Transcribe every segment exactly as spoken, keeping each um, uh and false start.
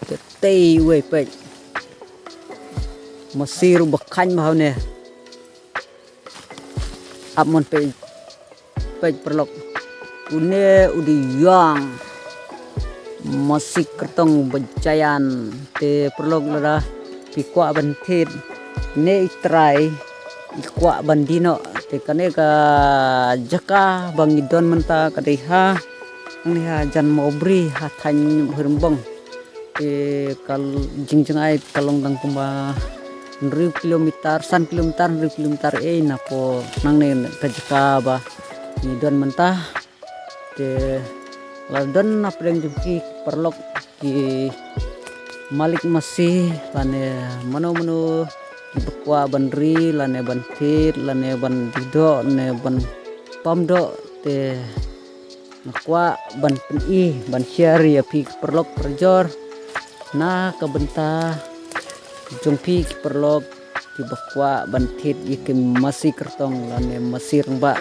Te tei uwei peit. Masi ruh ba khang bha une. Ap mon peit, peit paralok. Une u dei ïong masi kyrtong ba giant. Te paralok lada phi kwah ban thied, ne i trai i kwah ban die noh. Te kane ka jaka ba ngi don mynta ka dei ha, hangne ha Jan Mawbri ha thaiñ Harimbong. Te ka jingjngai ka long tang kumba hynriew kilometer, san kilometer, hynriew kilometer ei na pdeng nangne ka jaka ba ngi don mynta. Te la don na pdeng jong ki paralok ki malik masi lane mano mano kiba kwah ban ri lane ban thied lane ban die doh ne ban pam doh, te nga kwah ban pyni ban share ïa phi ki paralok parajor na ka bynta jong phi ki paralok kiba kwah ban thied ïa ki masi kyrtong lane masi rangbah.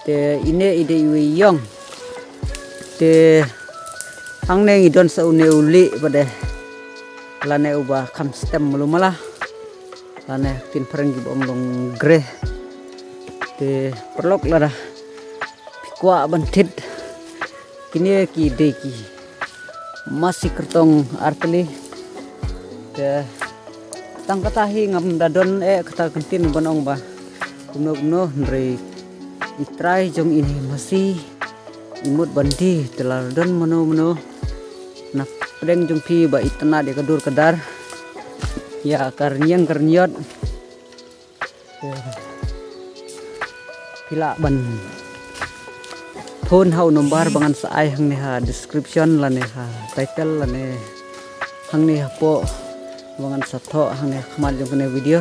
Te ine i dei iwei ïong. Te hangne ngi don sa une u lieh ba dei lane uba kham stem malu mala lane ktien phareng kiba ong long grey. Te paralok lada phi kwah ban thied, kine ki dei ki masi kyrtong artylli. Te tang kata hi ngam da don eh kata ka ktien ban ong ba kumno kumno, hynrei i trai jong ine i masi i mut ban die. Te la don mano mano na pdeng jong phi ba itynnad ïa ka dur ka dar, ïa ka rynïeng ka rynïot, phi lah ban phone ha u number ba ngan sa ai hangne ha description lane ha title lane hangne hapoh ba ngan sa thoh hangne ha khmat jong kane video.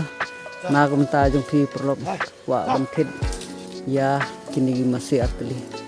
Na ka bynta jong phi paralok kwah ban thied ïa kine ki masi artylli.